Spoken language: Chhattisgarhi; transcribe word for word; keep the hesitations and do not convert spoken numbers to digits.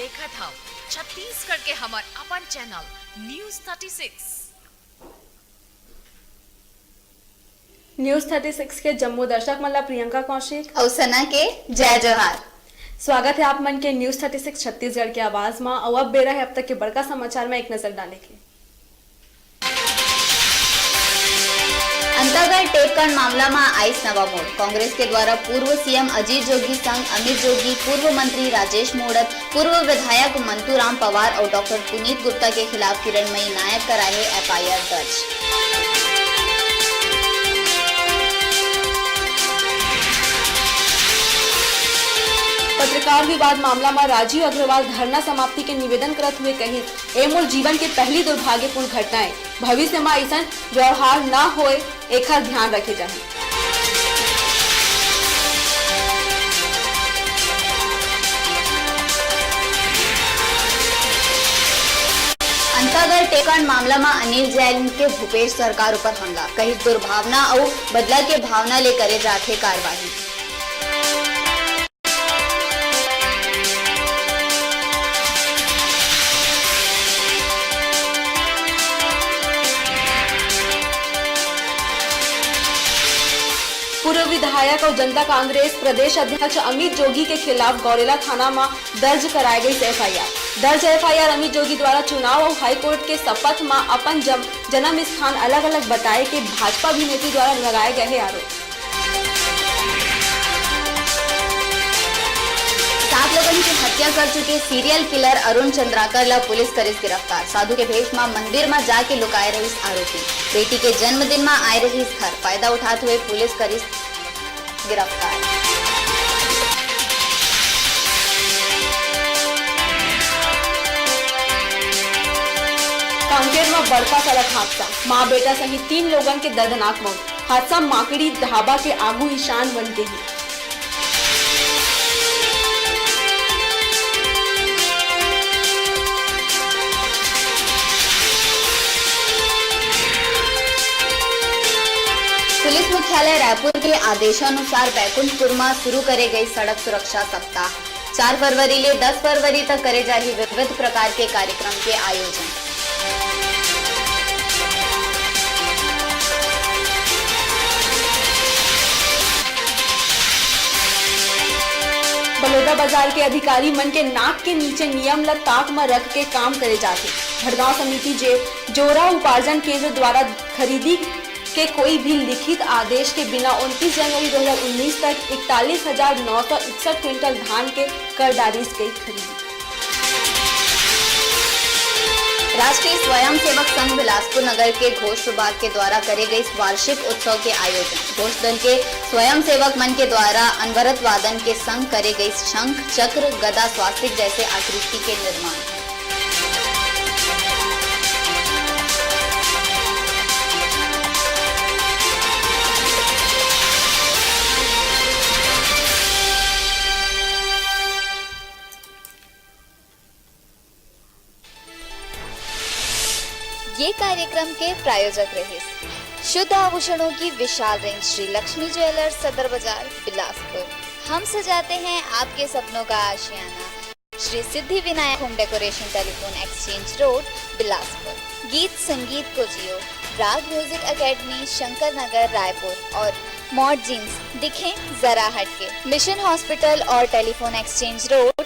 देखत हव छत्तीसगढ़ के हमर अपन channel news thirty six. News thirty six के जम्मो दर्शक मन ला प्रियंका कौशिक अउ सना के जय जोहार। स्वागत हे आप मन के न्यूज़ थर्टी सिक्स छत्तीसगढ़ के आवाज म। अउ अब बेरा हे अब तक के बड़का समाचार म एक नजर डाले के। अंतागढ़ टेपकांड मामला म आइस नवा मोड़। कांग्रेस के द्वारा पूर्व सीएम अजीत जोगी संग अमित जोगी, पूर्व मंत्री राजेश मूणत, पूर्व विधायक मंतूराम पवार अउ डॉक्टर पुनीत गुप्ता के खिलाफ किरणमयी नायक करा हे एफआईआर दर्ज। पत्रकार विवाद मामला म राजीव अग्रवाल धरना समाप्ति के निवेदन करत हुए कहिस, ए मोर जीवन के पहली दुर्भाग्यपूर्ण घटना ए। भविष्य म अइसन व्यवहार न होय, एखर ध्यान रखे जाही। अंतागढ़ टेपकांड मामला म अनिल जैन के भूपेश सरकार ऊपर हमला, कहिस दुर्भावना अउ बदला के भावना ले करे जाथे कार्रवाई। पूर्व विधायक अउ जनता कांग्रेस प्रदेश अध्यक्ष अमित जोगी के खिलाफ गौरेला थाना म दर्ज कराए गइस एफआईआर। दर्ज एफआईआर अमित जोगी द्वारा चुनाव अउ हाईकोर्ट के शपथ म अपन जम-, जन्म स्थान अलग-अलग बताए के भाजपा अभिनेत्री द्वारा लगाए गए हे आरोप। सात लोगन के हत्या कर चुके सीरियल किलर अरुण चंद्राकर ला पुलिस करिस गिरफ्तार। साधु के भेष म मंदिर म जाके लुकाए रहिस आरोपी। बेटी के जन्मदिन म आए रहिस घर। फायदा उठात हुए पुलिस करिस गिरफ्तार। कांकेर म बड़का सड़क हादसा, मां बेटा सहित तीन लोगन के दर्दनाक मौत। हादसा माकड़ी ढाबा के आगू ईशान वन के हे। पुलिस मुख्यालय रायपुर के आदेशानुसार बैकुंठपुर म शुरू करे गई सड़क सुरक्षा सप्ताह। चार फरवरी ले दस फरवरी तक करे जाही विविध प्रकार के कार्यक्रम के आयोजन। बलौदा बाजार के अधिकारी मन के नाक के नीचे नियम ल ताक म रख के काम करे जाथे। भटगांव समिति जे जोरा उपार्जन केंद्र द्वारा खरीदी के कोई भी लिखित आदेश के बिना उनतीस जनवरी दो हज़ार उन्नीस तक इकतालीस हजार नौ सौ इकसठ क्विंटल धान के कर डारिस गई खरीदी। राष्ट्रीय स्वयंसेवक संघ बिलासपुर नगर के घोष विभाग के द्वारा करे गई वार्षिक उत्सव के आयोजन। घोष दल के स्वयंसेवक मन के द्वारा अनवरत वादन के संग करे गई शंख, चक्र, गदा, स्वास्तिक जैसे आकृति के निर्माण। ये कार्यक्रम के प्रायोजक रहिस शुद्ध आभूषणों की विशाल रेंज, श्री लक्ष्मी ज्वेलर्स, सदर बाजार, बिलासपुर। हम सजाते हैं आपके सपनों का आशियाना। Shri Siddhi Vinayak home decoration, telephone exchange road, Bilaspur. गीत संगीत को जियो, राग म्यूजिक एकेडमी, शंकर नगर, रायपुर और मॉड जींस, दिखें जरा हटके। मिशन हॉस्पिटल और टेलीफोन एक्सचेंज रोड,